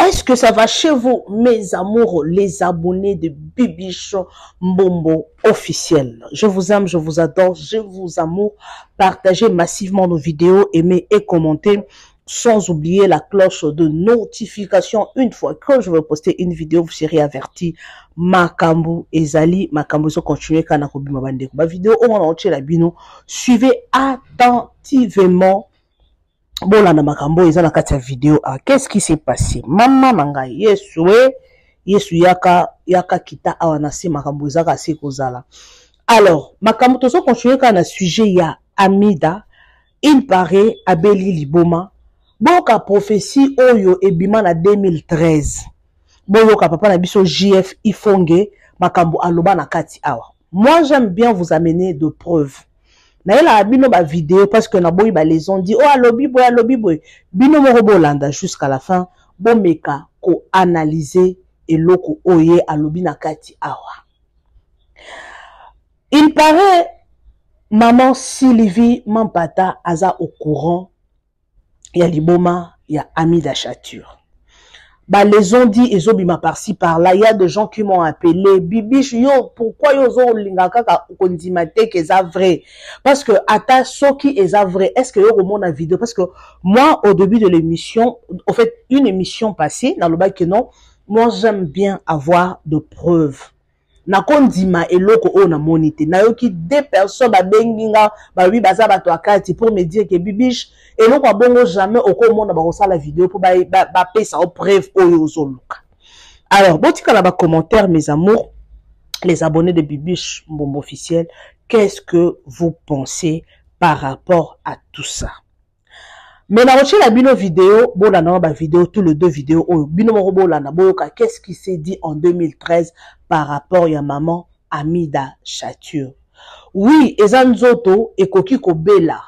Est-ce que ça va chez vous, mes amours, les abonnés de Bibiche Mbombo officiel? Je vous aime, je vous adore, je vous amour. Partagez massivement nos vidéos, aimez et commentez. Sans oublier la cloche de notification. Une fois que je vais poster une vidéo, vous serez averti. Makambu ezali, makambu ezo continuer kana kobima bandeko. Ba vidéo oyo na la bino, suivez attentivement bolanda makambo oyo eza na kati ya video. Ah, qu'est-ce qui s'est passé? Mama na ngai, Yesu e Yesu, yaka yaka, kita awa na se, makambo ezaka se kozala. Alors makambo tozo continuer kaka na sujet ya Amida. Il paraît abeli liboma. Boyoka prophétie oyo ebima na 2013. Boyoka papa na biso JF Ifonge, makambo aloba na kati awa. Moi, j'aime bien vous amener de preuves. Nayelaka bino bavideo parce que naboyi balaison di oyo alobi boye, alobi boye. Bino moko bolanda jusqu'à la fin, bomeka koanalyse eloko oyo ye alobi na kati awa. Il paraît maman Sylvie Mampata aza au courant ya liboma ya Amida Chature. Ba les on-dit ezobima par-ci par-là. Il y a des gens qui m'ont appelé: «Bibiche, yo, pourquoi yo ozolinga kaka kondima te ke eza vrai?» Parce que ata soki eza vrai, est-ce que yo komona vidéo? Parce que moi, au début de l'émission, au fait, une émission passée, nalobaki que non, moi, j'aime bien avoir de preuves. Nakondima eloko oyo namoni te. Nayoki deux personnes babengi nga, balobi baza bato ya kati, pour me dire que Bibiche, eloko ya bongo jamais okomona bakosala video mpo bapesa o preuve oyo ozoluka. Alors botikala bacommentaire, mes amours, les abonnés de Bibiche Mbombo officiel. Qu'est-ce que vous pensez par rapport à tout ça? Mais nakotiela bino video, bolanda wana bavideo, tous les deux vidéos oyo, bino moko bolanda, boyoka qu'est-ce qui s'est dit en 2013 par rapport ya maman Amida Chature. Oui, eza nzoto ekoki kobela,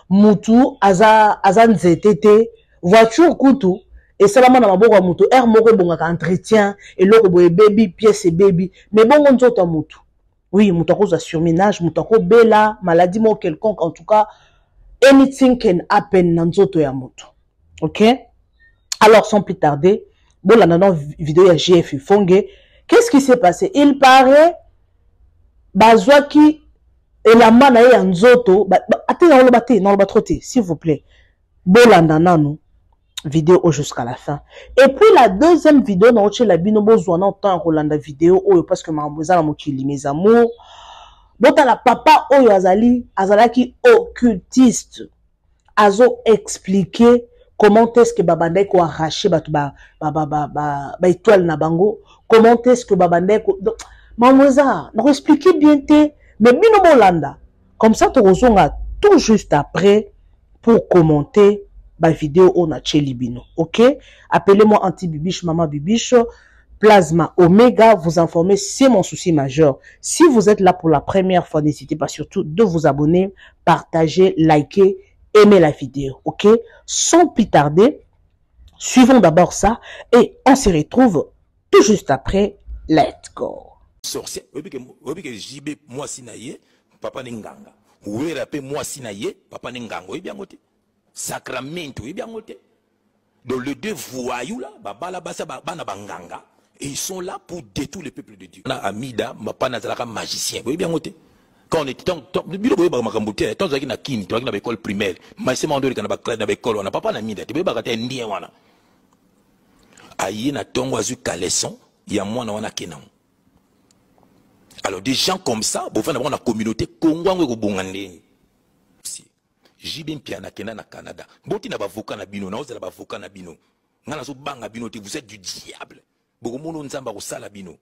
mutu aza nzete te. Voiture kutu esalama na maboko ya mutu, aire moko ebongaka, entretien, eloko boye ebebi, pièce ebebi, mais bongo nzoto ya mutu? Oui, moto akozwa surmenage, moto akobela maladie moko quelconque. En tout cas, anything can happen na nzoto ya moto, ok? Alors, sans plus tarder, bolanda na vidéo ya JF Ifonge. Qu'est-ce qui s'est passé? Il paraît bazwaki elamba na ye ya nzoto. Ate naoloba te, naoloba trop te. S'il vous plaît, bolanda nanu vidéo oyo jusqu'à la fin. Et puis la deuxième vidéo naotiela bino, bozwa na temps ya kolanda vidéo oyo, parce que makambo eza na mokili, mes amours. Botala papa oyo azali, azalaki occultiste, azo expliquer comment est-ce que babandaki koarrache bato baétoile na bango, comment est-ce que babandaki. Makambo eza, nakoexpliquer bien te, mais bino bolanda comme ça. Tokozonga tout juste après pour commenter bavideo oyo natieli bino, ok? Appelez-moi Anti Bibiche, Mama Bibiche, Plasma Omega. Vous informer, c'est mon souci majeur. Si vous êtes là pour la première fois, n'hésitez pas surtout de vous abonner, partager, liker, aimer la vidéo, ok? Sans plus tarder, suivons d'abord ça et on se retrouve tout juste après. Let's go. Sorcier, oyebi ke JB mwasi na ye papa ne nganga, Wera mpe mwasi na ye papa ne nganga, oyebi yango te? Sacramento, oyebi yango te? Donc les deux voyous là, babala basa bana banganga et ils sont là pour détruire le peuple de Dieu. Na Amida, papa nazalaka magicien, oyebi yango te? Quand on était bino boyebaka makambo te. Tant tozalaki na Kini, tozalaki na baécole primaire, magicien moko ndoleka na baécole wana, papa na Amida te, boyebaka te? Indien wana aye na ntongo, azwi caleçon ya mwana wana, ake nango. Alors des gens comme ça bofanda bango na communauté Kongo, yango ekobonga ndeni? JB Mpiana akenda na Canada, botina bavoka na bino, naozala bavoka na bino. Ngai nazobanga bino te, vous êtes du diable. Bokomona Nzambe akosala bino.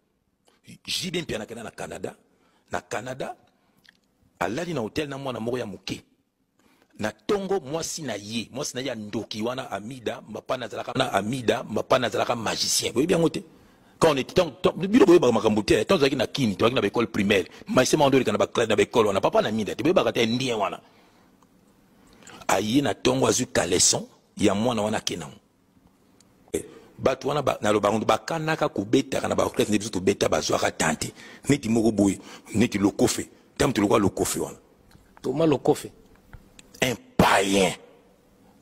JB Mpiana akenda na Canada. Na Canada alali na hotel na mwana moko ya moke. Na ntongo, mwasi na ye ya ndoki wana Amida, papa nazalaka na Amida, papa nazalaka magicien, boyebi yango te? Quand on était bino boyebaka makambo te. Tant tozalaki na Kini, tozalaki na baécole primaire, magicien moko ndoleka na baécole wana, papa na Amida te, boyebaka te? Indien wana aye na ntongo, azwi caleçon ya mwana wana, ake nango. Bato wana nalobaka, bakanaka kobetaka na baorchestre nde biso tobeta, bazwaka tante neti moko boye, neti Lokofe, ntango tolokwa Lokofe wana. Toma Lokofe. Un païen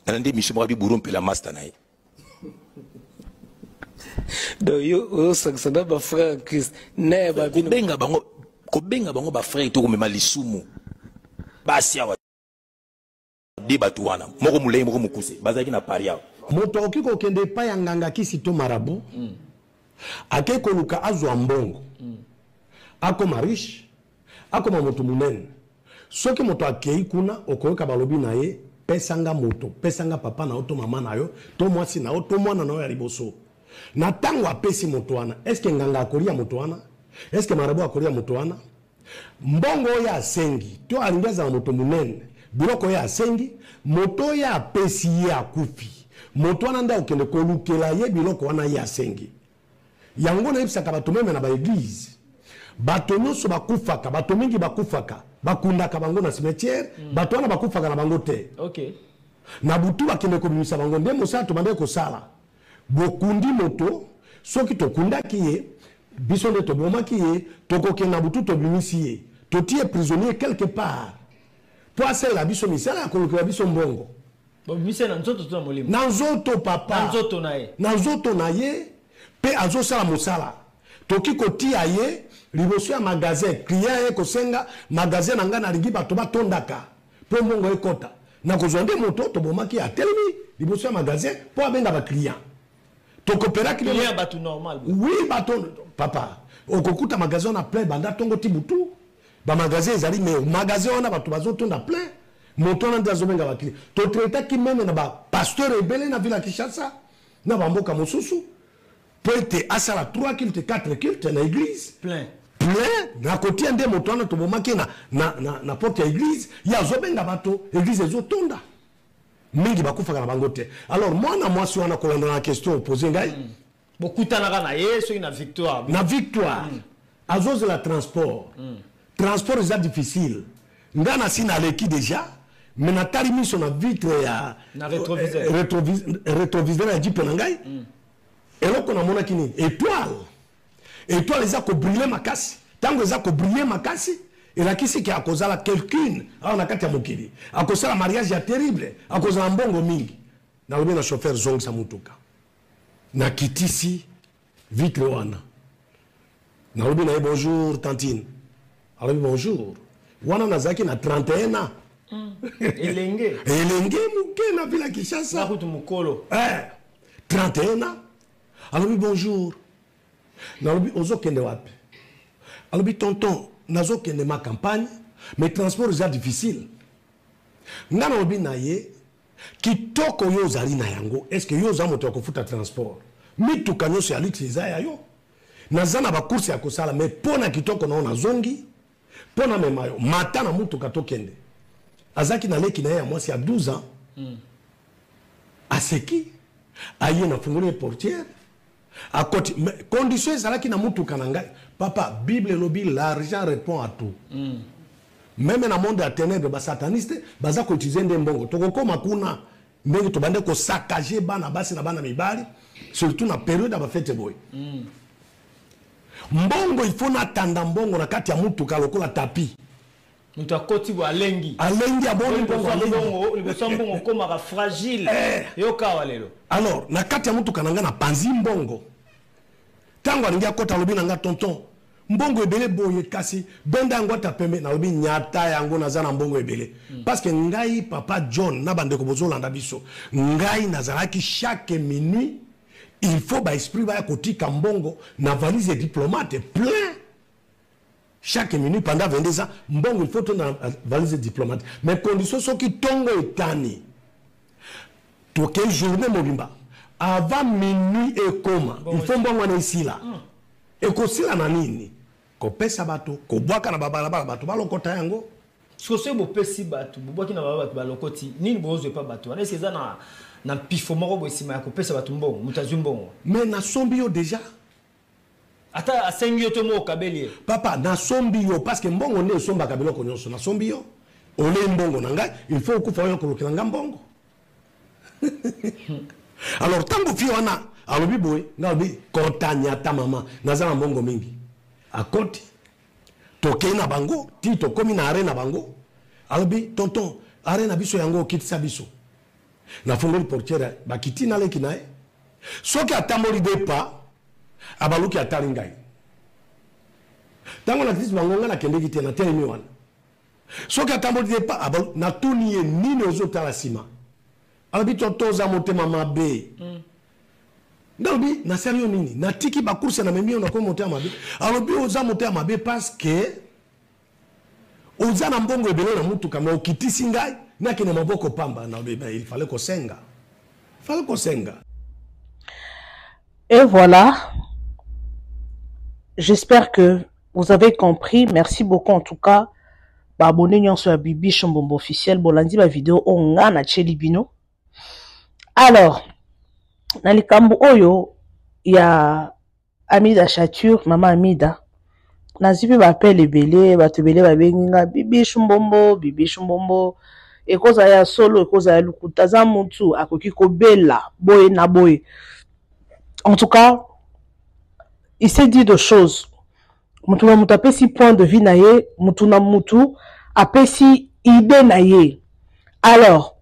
nana nde mission moko abi buro mpela master na ye. Donc yo ozosangisa na bafrère en Christ na ya babino. Kobenga bango, kobenga bango bafrère to komema lisumu. Basi awa de bato wana, moko molai, moko mokuse, bazalaki na Paris awa. Moto akoki kokende epai ya nganga kisi to marabout, ake koluka azwa mbongo, akoma riche, akoma moto monene. Soki moto akei kuna, okoyoka balobi na ye: "Pesanga moto, pesanga papa na yo to mama na yo to mwasi na yo to mwana na yo ya liboso." Na ntango apesi moto wana, eske nganga akolia moto wana? Eske marabout akolia moto wana mbongo oyo asengi to alingi azala moto monene? Biloko oyo asengi, moto oyo apesi ye akufi, moto wana nde akokende kolukela ye biloko wana ye asengi. Yango nayebisaka bato, même na baéglise, bato nyonso bakufaka, bato mingi bakufaka, bakundaka bango na cimetière. Bato wana bakufaka na bango te. Na butu bakende kobimisa bango. Nde mosala tobandaki kosala. Bokundi moto, soki tokundaki ye, biso nde tobomaki ye, tokokende na butu, tobimisi ye, totie prisonnier quelque part mpo asalela biso misala ya kolukela biso mbongo. Bobimisi na nzoto to na molimo? Na nzoto, papa. Na nzoto na ye. Na nzoto na ye, mpe azosala mosala. Toki kotia ye liboso ya magasin, client ye kosenga: "Magasin na ngai, nalingi bato batondaka mpo mbongo ekɔta." Nakozwa nde moto tobomaki, atelemi liboso ya magasin mpo abenga baclient. Tokoperaki. Client, bato normal? Oui, bato, papa. Okokuta magasin wana plein banda ntongo ti butu. Bamagasin ezali, mais magasin wana bato bazotonda plein. Moto wana nde azobenga baclient. Totraitaki même na bapasteur ebele na ville ya Kinshasa, na bamboka mosusu, mpo ete asala 3 culte, 4 culte na église. Plein. Plein. Nakotia nde moto wana tobomaki na porte ya église, ye azobenga bato, église ezotonda. Mingi bakufaka na bango te. Alors mwana mwasi wana, kolanda na question opose ngai, Bokutanaka na ye soki na Victoire? Na Victoire. Azozela transport. Transport eza difficile. Nga nasi naleki déjà, mais natali miso na vitre ya Na rétroviseur. Rétroviseur ya jeep na ngai. Eloko namonaki nini? Étoile. Étoile eza kobriller makasi. Ntango eza kobriller makasi, elakisi ke akozala quelqu'un awa na kati ya mokili, akosala mariage ya terrible, akozala mbongo mingi. Nalobi na chauffeur: "Zongisa motuka." Nakitisi vitre wana, nalobi na ye: "Bonjour tantine." Alobi: "Bonjour." Wana nazalaki na 31 ans. Elenge. Elenge moke na ville ya Kinshasa. Nakutu mokolo. Eh, 31 ans. Alobi: "Bonjour." Nalobi: "Ozokende wapi?" Alobi: "Tonton, nazokende ma campagne, mais transport eza difficile." Nga nalobi na ye: "Kitoko yo ozali na yango, est ce que yo oza moto ya kofuta transport? Mituka nyonso ya luxe eza ya yo. Naza na bacourse ya kosala, mais mpo na kitoko na yo, nazongi mpo na mema yo. Mata na mutuka, tokende." Azalaki na leki na ye ya mwasi ya 12 ans. Aseki, aye, nafungoli ye portière, akoti. Mais condition ezalaki na mutuka na ngai, papa, Bible elobi: "L'argent répond à tout." Même na monde ya ténèbre, basataniste baza koutiliser nde mbongo. Tokokóma kuna ndenge tobande kosaccager bana basi na bana mibali, surtout na période ya bafête boye. Mbongo, il faut natanda mbongo na kati ya mutuka lokola tapis. Moto akoti bo alengi. Alengi, aboni mbongo, alengi. Mbongo, liboso ya mbongo okomaka fragile. Yoka awa lelo. Alors na kati ya mutuka na ngai, napanzi mbongo. Ntango alingi akɔta, alobi na nga: "Tonton, mbongo ebele boye, kasi benda yango ata pembe." Nalobi: "Nyata yango, naza na mbongo ebele." Parce que ngai, papa John na bandeko bozolanda biso, ngai nazalaki chaque minuit, il faut baesprit baya kotika mbongo na valise diplomate plein. Chaque minuit pendant 22 ans, mbongo il faut to na valise diplomate. Mais condition, soki ntongo etani, tokei journée mobimba, avant minuit ekoma, il faut mbongo wana esila. Ekosila na nini? Kopesa bato, kobwaka na babalabala, bato balokota yango. Siko soki bopesi bato, bobwaki na baba, bato balokoti, nini bozwa epa bato wana? Eske eza na mpifo moko boye nsima ya kopesa bato mbongo, moto azwi mbongo? Mais nasombi yo déjà. Ata asengi yo to mo okabeli ye? Papa, nasombi yo, parce que mbongo nde esombaka biloko nyonso. Nasombi yo, olei mbongo na ngai, il faut okufa oyo kolokela nga mbongo. Alors ntango fille wana alobi boye, nga alobi: "Kotanya ata mama, naza na mbongo mingi." Akoti, tokei na bango ti tokomi na arrêt na bango. Alobi: "Tonton, arrêt na biso yango, okitisa biso." Nafungoli portière, bakiti na leki na ye. Soki atamboli deux pas, Abaluki atali ngai. Ntango nakitisi bango, ngai nakendeki te, natelemi wana. Soki atamboli te pa, natuni ye nini ozotala nsima. Alobi to toza motema mabe. Nga alobi nasali yo nini? Natiki ba course na memi yo nakomi motema mabe. Alobi oza motema mabe parce que oza na mbongo ebele na mutuka mais okitisi ngai nakende maboko pamba. Nalobi ben il fallait kosenga. Il fallait kosenga. Et voilà. J'espère que vous avez compris. Merci beaucoup en tout cas. Ba abonné nyonso ya Bibi Mbombo officiel bolandi ba vidéo oyo nga na tieli bino. Alors, na likambo oyo ya Amida Chature, mama Amida, nazwi mpe baappel ebele, bato ebele babengi nga Bibi Mbombo, Bibi Mbombo, ekozala ya solo, ekozala ya lokuta, aza mutu akoki kobela boye na boye. En tout cas, il s'est dit de choses. Mutu na mutu apesi point de vue na ye, mutu na mutu apesi idée na ye. Alors,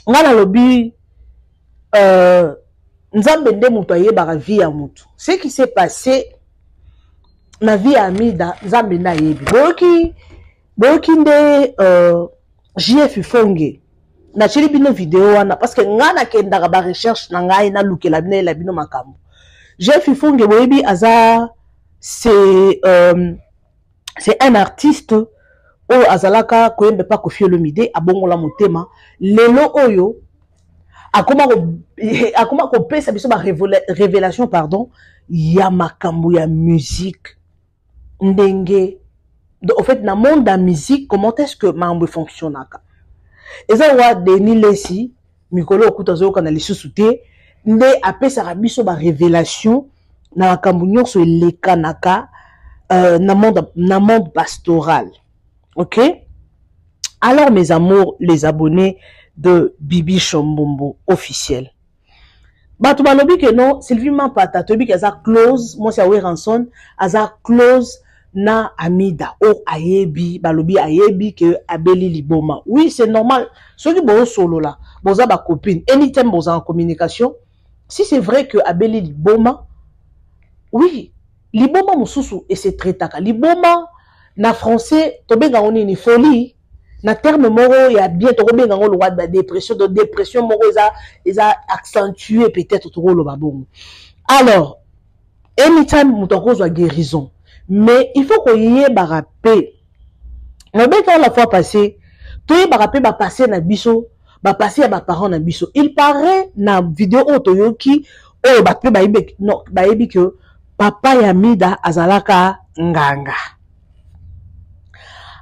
nga nalobi Nzambe nde mutu ayebaka vie ya mutu. Ce qui s'est passé na vie ya Amida, Nzambe nde ayebi. Boyoki, boyoki nde JF Ifonge. Natieli bino video wana parce que nga nakendaka ba recherche na ngai, nalukela bino, nayela bino makambo. JF Ifonge boyebi aza c'est un artiste oyo azalaka koyemba pa Koffi Olomide, abongola motema. Lelo oyo akoma kopesa biso ba révélation, pardon, ya makambo ya musique. Ndenge, donc, en fait, na monde ya musique, comment est-ce que makambo efonctionnaka? Eza wa Denis Lessi, mikolo okuta azoyoka na lisusu te, nde apesaka biso ba révélation na makambo nyonso elekanaka na monde pastoral. Ok? Alors mes amours, les abonnés de Bibi Chombombo officiel. Bato balobi ke non, Sylvie Mampata, toyebi ke aza close, mwasi ya Werrason, aza close na Amida. Or ayebi, balobi ayebi ke abeli liboma. Oui, c'est normal. Soki bozosolola, boza ba copine, anytime boza en communication, si c'est vrai que abeli liboma, oui, liboma mosusu et se traitaka. Liboma na français tobenga ngo nini, folie. Na terme moko ya bien tokobenga ngo lokwa ba dépression, donc dépression moko eza accentuée peut-être tokoloba bongo. Alors anytime moto akozwa guérison, mais il faut koyebaka pe, nabeka la fois passée, toyebaka pe ba passé na biso, ba passé ya ba parents na biso. Il paraît na vidéo oyo toyoki oyo bato pe bayebi, non, bayebi que papa ya Mida azalaka nganga.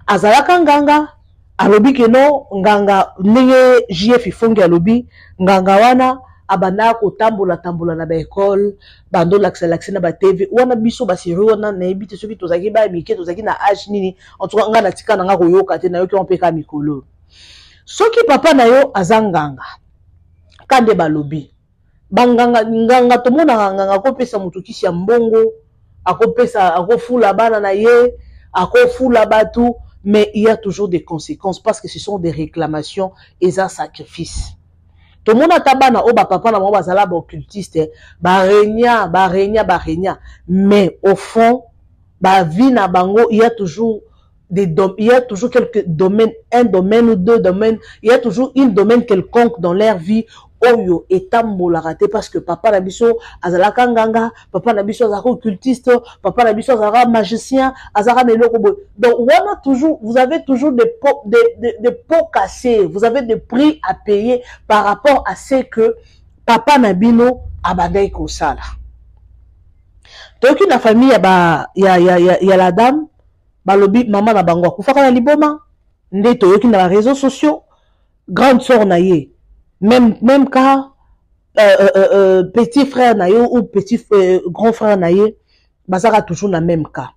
Azalaka nganga, alobi ke non, nganga ndenge JF Ifonge alobi, nganga wana abandaka kotambola tambola na ba école, bando lakisa lakisa na ba TV. Wana biso ba série wana nayebi te soki tozalaki ba mike, tozalaki na âge nini. En tout cas nga natika na nga koyoka te, nayoki mpe ka mikolo. Soki papa na yo aza nganga, kande balobi banganga, nganga tomonaka nganga akopesa moto kisi ya mbongo, akopesa, akofula bana na ye, akofula bato, mais il y a toujours des conséquences parce que ce sont des réclamations et un sacrifice. Tomona ata bana oyo ba papa na bango bazala ba occultiste, ba régna, ba régna, ba régna, mais au fond ba vie na bango, il y a toujours des dom-, il y a toujours quelques domaines, un domaine ou deux domaines, il y a toujours une domaine quelconque dans leur vie oyo etambolaka te parce que papa na biso azalaka nganga, papa na biso azalaka occultiste, papa na biso azalaka magicien, azalaka na eloko boye. Donc wana toujours, vous avez toujours des pots, des, des, des pots cassés, vous avez des prix à payer par rapport à ce que papa na bino abandaki kosala. Toyoki na famille ya ba, ya, ya, ya, ya la dame, balobi mama na bango akufaka na liboma, nde toyoki na ba réseaux sociaux, grande sœur na ye, même cas, petit frère na ye ou petit grand frère na ye, bazaka toujours na même cas.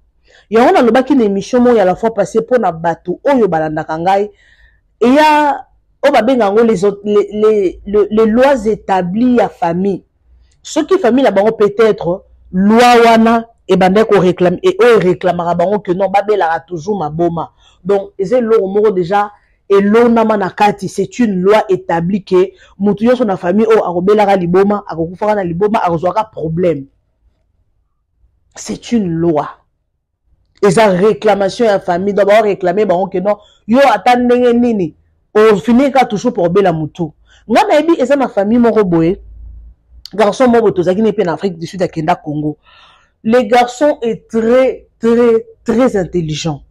Yango nalobaki na émission moko ya la fois passée mpo na bato oyo balandaka ngai, eya oyo babenga yango les lois établies ya famille. Soki famille na bango peut-être loi wana ebandaki koréclame, e oyo réclamaka bango que non, babelaka toujours maboma. Donc eza eloko moko déjà elonama na kati, c'est une loi établie que motu nyonso na famille oyo akobelaka liboma, akokufaka na liboma, akozwaka problème. C'est une loi. Eza réclamation ya famille, donc bao réclamer bango que non, yo ata ndenge nini ofinir kaka toujours pour obela mutu. Nga nayebi eza na famille moko boye, garçon moko boye tozalaki ne mpe na Afrique du Sud, akenda Congo. Le garçon est très très très intelligent,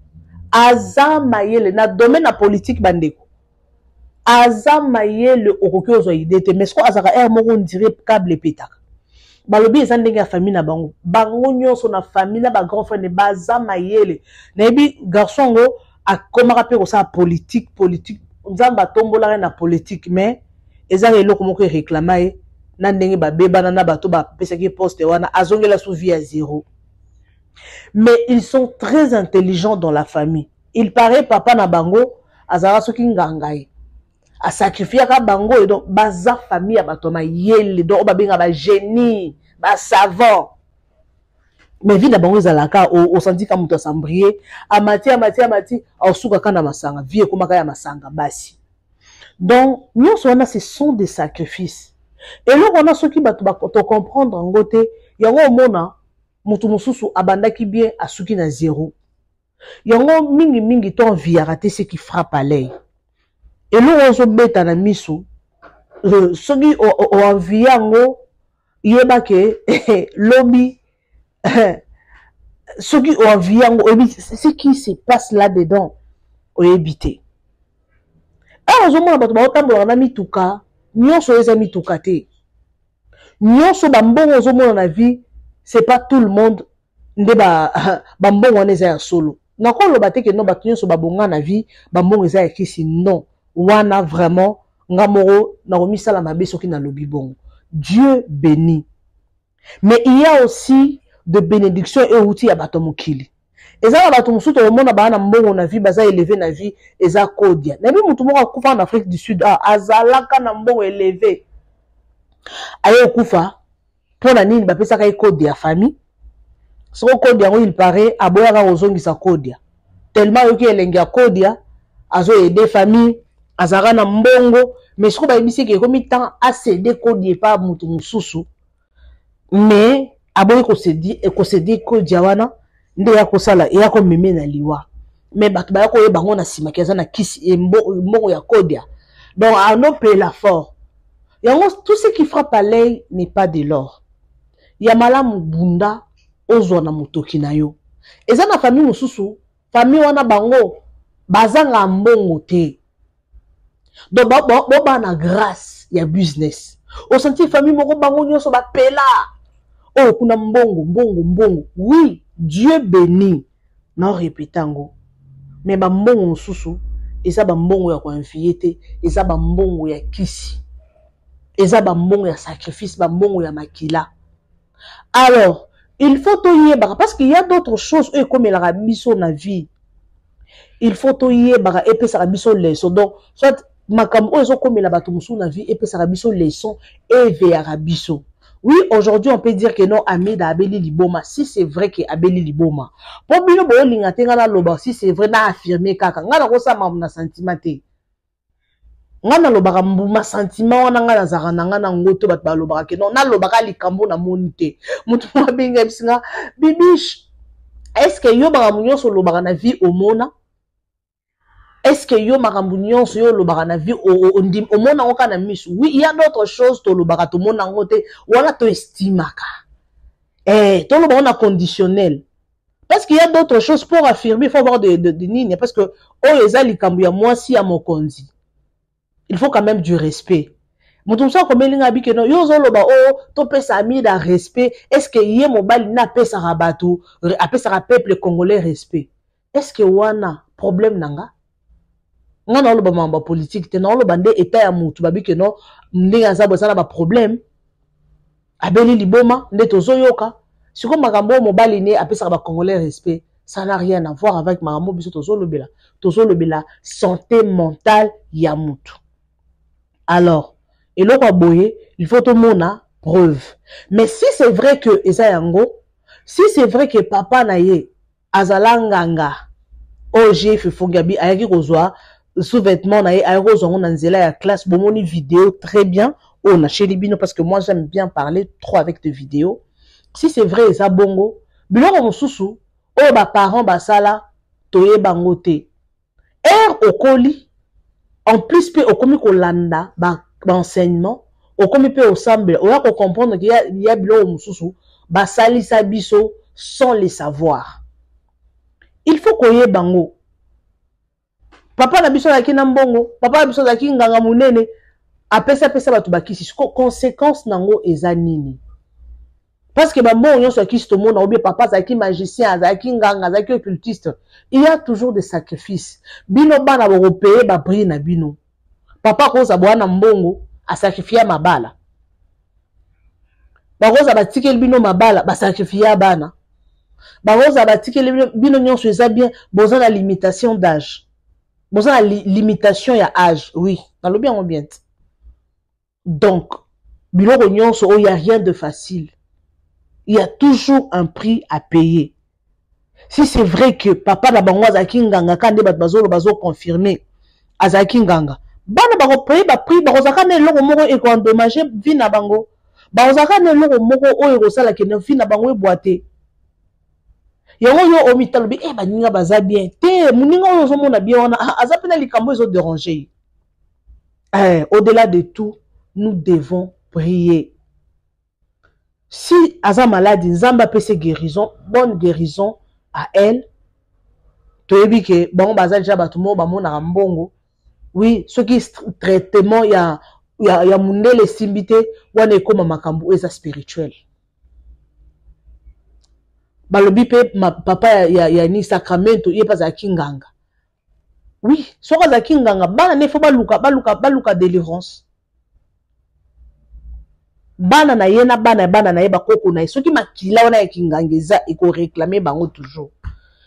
aza mayele na domaine ya politique. Bandeko, aza mayele, okoki ozwa idée te. Mais siko azalaka aire moko, on dirait câble epetaka. Balobi eza ndenge ya famille na bango, bango nyonso na famille na bagrand frère baza mayele. Nayebi garçon yango akomaka mpe kosala politique. Politique, Nzambe atombolaka na politique, mais ezaka eloko moko eréclama ye na ndenge babebana na bato bapesaki poste wana, azongela su vie ya zéro. Mais ils sont très intelligents dans la famille. Il paraît papa na bango azalaka soki nganga, ye asacrifiaka bango. Et donc baza famille ya bato ya mayele, donc oyo babengaka bagénie, basavant. Mais vie na bango ezalaka, osandi ka moto asambrie, amati, amati, amati, asukaka na masanga. Vie ekomaka ya masanga basi. Donc nyonso wana, ce sont des sacrifices. Eloko wana, soki bato tocomprendre yango te, yango omona moto mosusu abandaki bien, asuki na zéro. Yango mingimingi to enviaka te ce qui frappe à l'œil. Eloko ozobeta na miso, soki oenvie yango, yeba ke lobi soki oenvie yango, oyebi ce qui se passe là dedans, oyebi te. Awa ozomona bato baotambolaka na mituka nyonso, oyo eza mituka te nyonso. Bambongo ozomona na vie, c'est pas tout le monde nde bambongo wana eza ya solo. Nakoloba te ke non, bato nyonso babonga na vie, bambongo eza ya kisi. Non, wana vraiment nga moko nakomisala mabe soki nalobi bongo. Dieu bénit, mais il y a aussi de bénédiction euti ya bato mokili. Eza na bato mosusu tokomona baa na mbongo na vie, baza élevé na vie, eza kodia. Nayebi motu moko akufa na Afrique du Sud, ah, azalaka na mbongo élevé, aye okufa. Mpo na nini? Bapesaka ye code ya famille. Soko code yango, il paraît aboyaka kozongisa kodia, tellement ayoki elengi ya kodia, azoaider famille, azalaka na mbongo. Mais soko bayebisi eke ekomi temps acéder kodia epa motu mosusu, mais aboyi kocéder kodia wana, nde eya kosala, eya komeme na liwa. Mais bato baya koyeba yango na nsima ke aza na kisi, mbongo ya kodia. Donc anopela fort yango. Tout ce qui frappe à l'œil n'est pas de l'or. Ya malamu, bunda ozwa na motoki na yo. Eza na famille mosusu, famille wana bango bazanga mbongo te, donc bobaa na grâce ya business. Osentir famille moko, bango nyonso bapela oyo kuna, mbongo, mbongo, mbongo. Oui, Dieu bénit, na répéter yango, mais bambongo mosusu eza bambongo ya koenvier te. Eza bambongo ya kisi, eza bambongo ya sacrifice, bambongo ya makila. Alors il faut toyebaka, parce qu'il y a d'autres choses oyo ekomelaka biso na vie, il faut toyebaka, epesaka biso leçon. Donc soit makambo oyo ezokomela bato mosusu na vie epesaka biso leçon, eveyaka biso. Oui, aujourd'hui on peut dire que non, Amida abeli liboma. Si c'est vrai que abeli liboma, mpo bino boyolinga te ngai naloba si c'est vrai, na affirme kaka. Ngai nakosala makambo na sentiment te. Ngai nalobaka mbuma sentiment wana, ngai nazalaka na ngai nango te. Bato balobaka ke non, nalobaka likambo namoni te. Moto moko abengi, ayebisi nga: "Bibiche, est ce que yo makambo nyonso olobaka na vie omona? Est ce que yo makambo nyonso yo olobaka na vie omona yango kaka na miso?" Oui, il y a d'autres choses tolobaka, tomona yango te, wana toestimaka. Toloba ngo na conditionnel, parce qu'il y a d'autres choses, pour affirmer il faut avoir de nini, parce que oyo eza likambo ya mwasi ya mokonzi, il faut quand même du respect. Moto mosusu akomeli nga abike: "No, yo ozoloba oyo topesa Amida respect, est ce que ye mobali nde apesaka bato, apesaka peuple congolais respect?" Est ce que wana problème na nga? Nga naoloba makambo ya politike te, naoloba nde état ya motu. Babike no, ndenge aza bo, eza na baproblème, abeli liboma nde tozoyoka sikoyo. Makambo oyo mobali ne apesaka bacongolais respect, ça n'a rien à voir avec makambo biso tozolobela. Tozolobela santé mentale ya motu. Alors eloko ya boye, il faut tomona preuve. Mais si c'est vrai que eza yango, si c'est vrai que papa na ye azala nganga oyo GF Efongi abi ayaki kozwa sous-vêtement na ye, ayaki kozwa yango na nzela ya classe, bomoni vidéo très bien oyo nacheli bino, parce que moi j'aime bien parler trop avec des vidéos. Si c'est vrai eza bongo. Biloko mosusu oyo ba parents basala toyeba yango te. Heure okoli, en plus pe okomi kolanda ba enseignement, okomi pe osambela, oya ko comprendre que ya biloko mosusu basalisa biso sans le savoir. Il faut koyeba yango. Papa na biso azalaki na mbongo, papa na biso azalaki nganga monene, apesa pesa bato bakisi. Siko conséquence nango eza nini? Parce que bambongo nyonso ya kisi tomona, ou bien papa azalaki magicien, azalaki nganga, azalaki occultiste, il y a toujours des sacrifices. Bino bana bokopaye ba prix na bino. Papa akoza boya na mbongo, asacrifia mabala. Bakoza batikeli bino mabala, basacrifia bana. Bakoza batikeli bino nyonso eza bien, boza na limitation d'âge. Boza na limitation ya âge, oui. Nalobi yango bien te. Donc, biloko nyonso oyo, il y a rien de facile. Il y a toujours un prix à payer. Si c'est vrai que papa na bango azalaki nganga, ka nde bato bazolo bazo confirmer azalaki nganga, bana bako payer ba prix, bakozalaka na eloko moko eko endommager vie na bango, bakozalaka na eloko moko oyo ekosala ke na vie na bango ebwa te. Yango yo omitala obi, baninga baza bien te, moninga oyo ozomona bien wana, aza pe na likambo ezo déranger ye. Au-delà de tout, nous devons prier. Si aza malade, Nzambe apese guérison, bonne guérison à elle. Toyebi ke bango baza déjà bato moko bamonaka mbongo. Oui, soki traitement ya mundele esimbi te, wana ekoma makambo oyo eza spirituel. Balobi pe papa ya ni Sacramento, ye pe azalaki nganga. Oui, soki azalaki nganga, bana ne faut baluka délivrance. Bana na ye na bana ya bana na ye, bakoko na ye, soki makila wana ya kinganga eza, eko réclamer bango toujours.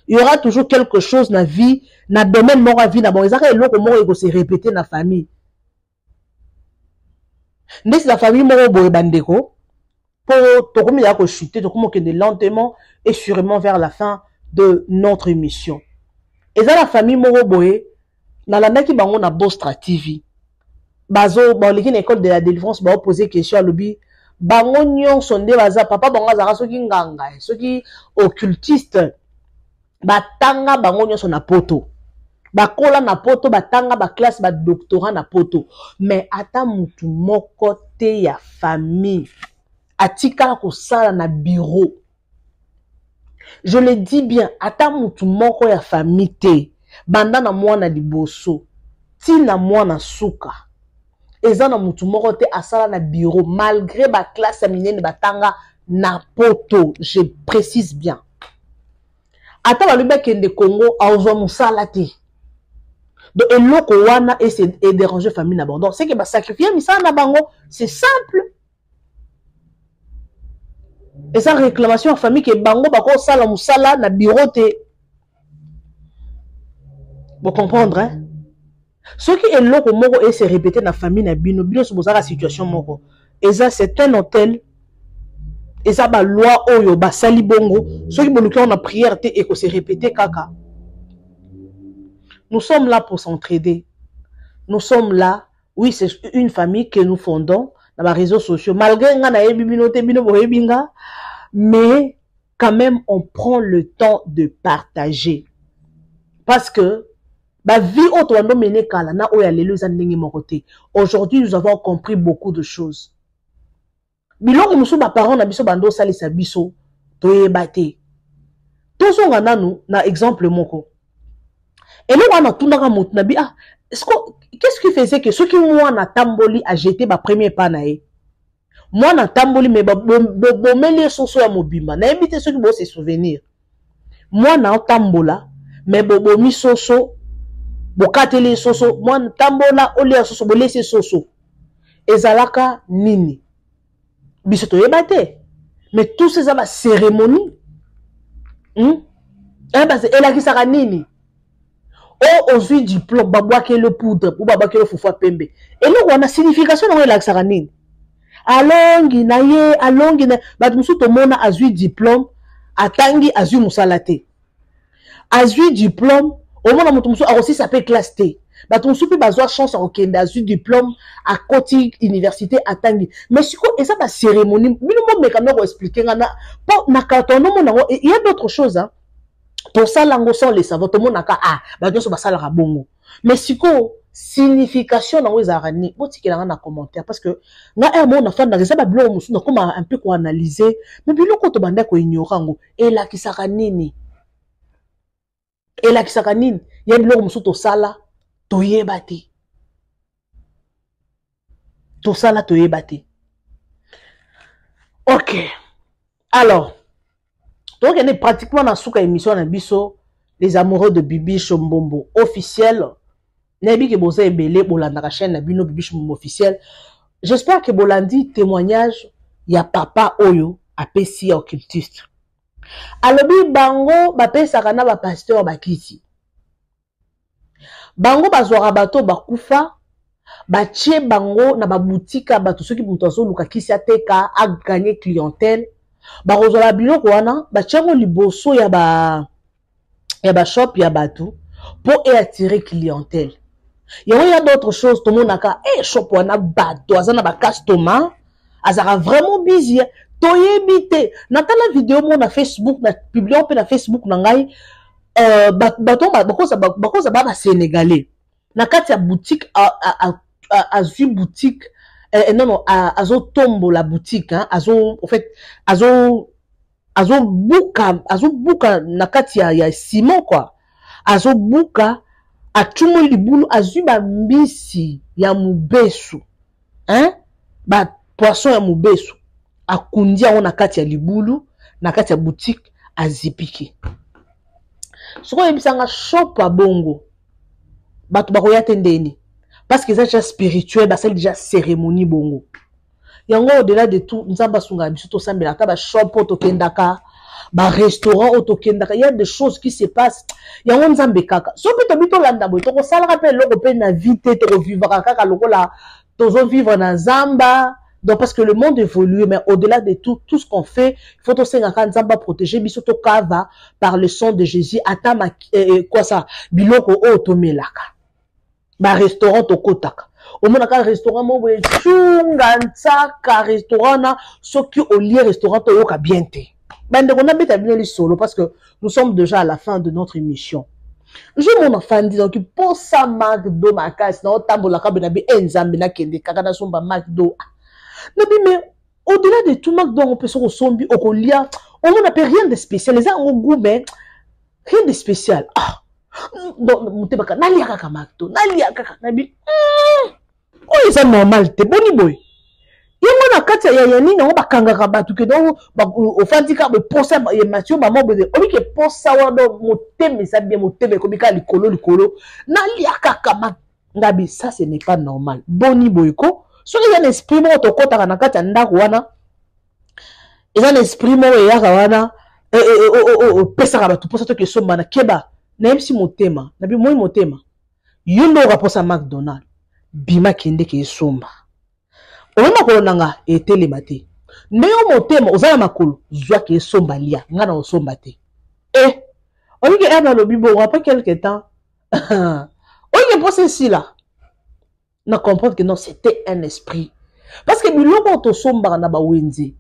Il y aura toujours quelque chose na vie, na domaine moko ya vie na bango, ezaka eloko moko eko se répéter na famille. Ndesi na famille moko boye bandeko, po tokomi ya ko chuter, tokomi okende lentement et sûrement vers la fin de notre émission. Eza la famille moko boye, nalandaki bango na Bostra TV. Bazo, baleki na école de la délivrance, ba poser question alobi, bango nyonso nde baza, papa bango azalaka soki nganga, soki occultiste, batanga bango nyonso na poto. Bakola na poto, batanga ba classe, ba doctorat na poto. Mais ata mutu moko te ya famille atikala kosala na bureau. Je le dis bien, ata mutu moko ya famille te, banda na mwana liboso, ti na mwana suka. Eza na mutu moko te asala na bureau, malgré ba classe ya minene batanga na poto, je précise bien. Ata balobi bakende Congo, azwa mosala te. Donc eloko wana e se e déranger famille na bango. Donc c'est que ba sacrifier misala na bango, c'est simple. Eza réclamation ya famille que bango bako sala mosala na bureau te. Vous comprendre hein? Soki eloko moko e se répéter na famille na bino, bino so bozaka situation moko. Eza c'est un hôtel. Eza ba loi oyo basali bongo. Soki boluki na prière te eko se répéter kaka. Nous sommes là pour s'entraider. Nous sommes là. Oui, c'est une famille que nous fondons dans les réseaux sociaux. Malgré nga na yebi bino te bino boyebi nga, mais quand même on prend le temps de partager. Parce que ba vie oyo tobando mene kala na oyo ya lelo eza ndenge moko te. Aujourd'hui, nous avons compris beaucoup de choses. Biloko mosusu ba parents na biso bando osalisa biso toyeba te. Tozonga nanu na exemple moko. Eloko wana natundaka motu na bi, ah, est-ce que, qu'est-ce qui faisait que soki mwana atamboli a jeté ba premier pas na ye? Mwana atamboli mais bomeli ye soso ya mobimba. Nayebi te soki bo se souvenir. Mwana otambola mais bobomi soso, bokateli ye soso, mwana tambola olia soso, bolesi ye soso. Ezalaka nini? Biso toyeba te. Mais tout ça, eza ba cérémonie. Eh, ba, elakisaka nini? O ozwi diplôme, babwakeli yo poudre, ou babwakeli yo fufu ya pembe. Eloko wana signification nango elakisaka nini? Alongi na ye, alongi na bato mosusu tomona azwi diplôme, atangi, azwi mosala te. Azwi diplôme, omona moto mosusu akosisa pe classe te. Bato mosusu mpe bazwa chance ya kokende, azwi diplôme, akoti université, atangi. Mais sikoyo eza bacérémonie. Bino bomeka nde koexpliquer nga na mpo na carton nomona yango. Il y a d'autres choses, hein. Tosala yango sans le savoir, tomonaka, ah, bato nyonso basalaka bongo. Mais sikoyo signification nango ezalaka nini? Botikela nga na commentaire, parce que nga heure moko nafandaka, eza babiloko mosusu nakoma un peu koanalyser. Mais biloko oyo tobanda koignorer yango, elakisaka nini? Elakisaka nini? Ya biloko mosusu tosala toyeba te, tosala toyeba te. Ok, alors tokende pratiquement na suka émission na biso. Les amoureux de Bibiche Mbombo Officiel, nayebi ke boza ebele bolandaka chaîne na bino Bibiche Mbombo Officiel. J'espère que bolandi témoignage ya papa oyo apesi ya occultiste. Alobi bango bapesaka na bapasteur bakiti, bango bazwaka bato bakufa, batie bango na baboutique ya bato. Soki moto azoluka kisi ateka, agagner clientèle, bakozwala biloko wana, batie yango liboso ya bashop ya bato mpo eattirer clientèle. Yango ya d'autres choses tomonaka e shop wana, bato aza na bacustomer, azalaka vraiment busy, toyebi te. Natala video moko na Facebook, na publier mpe na Facebook na ngai. Bato bakoza ba basénégalais na kati ya boutique, azwi boutique, non, non, azotombola boutique, hein, azo, en fait, azo azobuka azobuka na kati ya ciment quoi. Azobuka, atumoli libulu, azwi bambisi ya mobesu, hein? Bapoisson ya mobesu, akundi yango na kati ya libulu, na kati ya boutique, azipiki. Soki oyebisanga shop ya bongo, bato bakoya te ndeni? Parce que eza déjà spirituel, basali déjà cérémonie bongo. Yango, au-delà de tout, Nzambe asungaka biso. Tosambela ata bashop oyo tokendaka, barestaurant oyo tokendaka, y a des choses qui se passent. Yango Nzambe kaka. So mpe tobi tolanda boye, tokosalaka mpe eloko mpe na vie te, tokovivaka kaka lokola tozovivre na zamba. Donc, parce que le monde évolue, mais au-delà de tout, tout ce qu'on fait, il faut tosengaka Nzambe aprotéger biso, tokava par le sang de Jésus ata quoi ça, biloko oyo tomelaka, barestaurant tokotaka. Omonaka restaurant moko boye, cunga ntsaka restaurant na soki olie restaurant, toyoka bien te. Bandeko, nabeta bino lisolo parce que nous sommes déjà à la fin de notre émission. Je mon afandi donc posa McDo makasi, na otambolaka boye, nabi e Nzambe, nakende kaka nasomba McDo. Nabi, mais au-delà de tout, McDo yango mpe soki osombi, okolia, omona mpe rien de spécial. Eza yango goût, mais rien de spécial. Ah donc motema kaka nalia kaka McDo, nalia kaka. Nabi oyo eza normal te. Boni boye? Yango na kati ya nini yango bakangaka bato ke donc ofandi kaka boye, posa ya matio mama boye, obike posa wana. Donc motema eza bien, motema ekomi kaka likolo likolo, nalia kaka ma. Ngabi, ça, ce n'est pas normal. Boni boye ko? Soki eza na esprit moko tokɔtaka na kati ya ndako wana, eza na esprit moko eyaka wana, opesaka bato mposa toki esombana. Keba, nayebisi motema, nabi moi motema, yo nde oka mposa McDonald, bima, kende ke esomba. Oyo makolo na nga etelema te. Ndenge motema oza na makolo, zwaki esomba, lia, nga na osomba te. E oyike ere nalobi bongo, après quelque temps, oyike mposa esila, na comprendre que non, c'était un esprit. Parce que biloko oyo tosombaka na bawenze,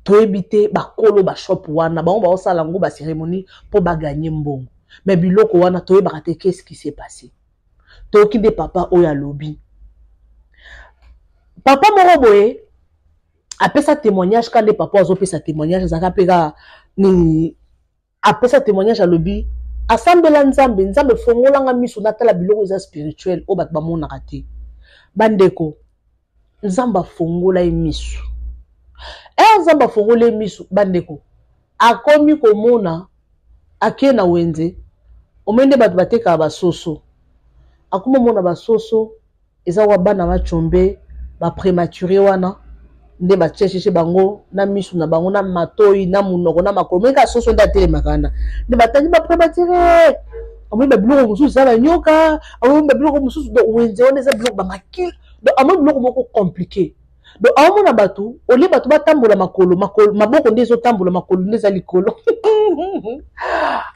toyebi te bakolo bashop wana, bango baosala yango bacérémonie mpo bagagner mbongo. Mais biloko wana toyebaka te qu'est-ce qui s'est passé. Toyoki nde papa oyo alobi, papa moko boye apesa témoignage. Ka nde papa azopesa témoignage, azalaka mpe kaka nini, apesa témoignage, alobi asambela Nzambe: Nzambe, fongolanga miso, natala biloko eza spirituel oyo bato bamonaka te. Bandeko, Nzambe afongola ye miso. E Nzambe afongola ye miso, bandeko, akomi komona. Ake na wenze, omoi nde bato batekaka basoso, akoma omona basoso eza wa bana bacombe baprématuré wana, nde batiesheshe bango na misu na bango, na matoi, na monoko, na makolo. Moi kaka soso nde atelemaka wana, nde batangi baprématuré. Amoi babiloko mosusu eza banyoka, amoi babiloko mosusu. Donc wenze wana eza biloko bamakili. Donc amoi biloko moko compliqué. Donc aomona bato olie bato batambola makolo, makolo maboko nde ezotambola, makolo nde eza likolo.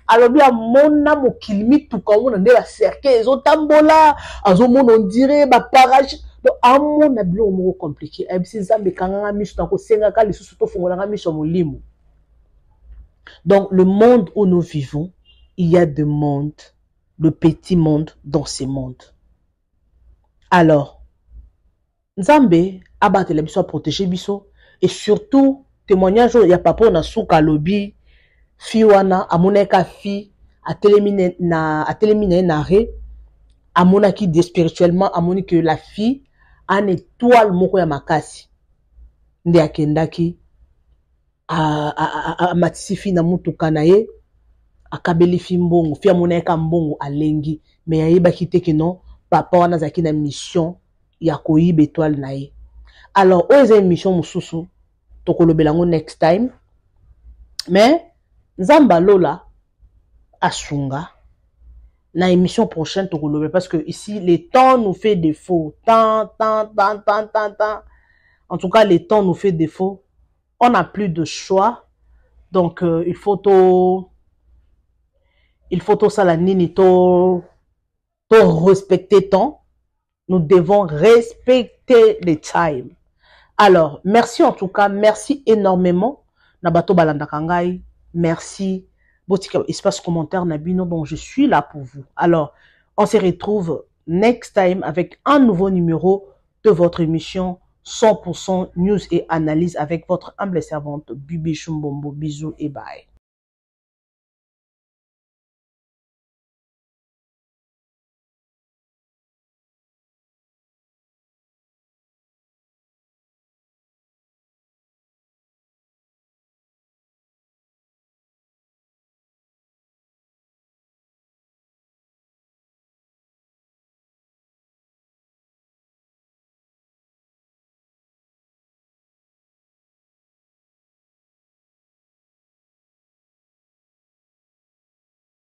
Alobi amona mokili mituka, omona nde bacercueil ezotambola, azomona ondire baparage. Donc amona biloko moko compliqué. Ayebisi Nzambe: ekanganga miso, na kosengaka lisusu tofungolanga miso ya molimo. Donc le monde où nous vivons, il y a de monde, le petit monde dans ce monde. Alors Nzambe abatela biso, aprotéger biso. Et surtout témoignage oyo ya papa oyo na suka, alobi fille wana amonaki ka fille atelemi na atelemi na ye na re, amonaki de spirituellement, amoni que la fille ana étoile moko ya makasi. Nde akendaki, amatisi fille na mutuka na ye, akabeli fille mbongo. Fille amonaki ka mbongo, alengi, mais ayebaki te ke non, papa wana azalaki na mission ya koyiba étoile na ye. Alors oyo eza émission mosusu, tokolobela yango next time. Mais Nzambe alola asunga, na émission prochaine tokolobela, parce que ici le temps nous fait défaut. Temps, temps, temps, temps, temps, temps, en tout cas le temps nous fait défaut, on n'a plus de choix. Donc il faut tosala nini? To respecter temps, nous devons respecter le time. Alors merci, en tout cas merci énormément na bato balandaka ngai. Merci, botika espace commentaire na bino. Bon, je suis là pour vous. Alors on se retrouve next time avec un nouveau numéro de votre émission 100% News et Analyse avec votre humble servante Bibi Chumbombo. Bisous et bye.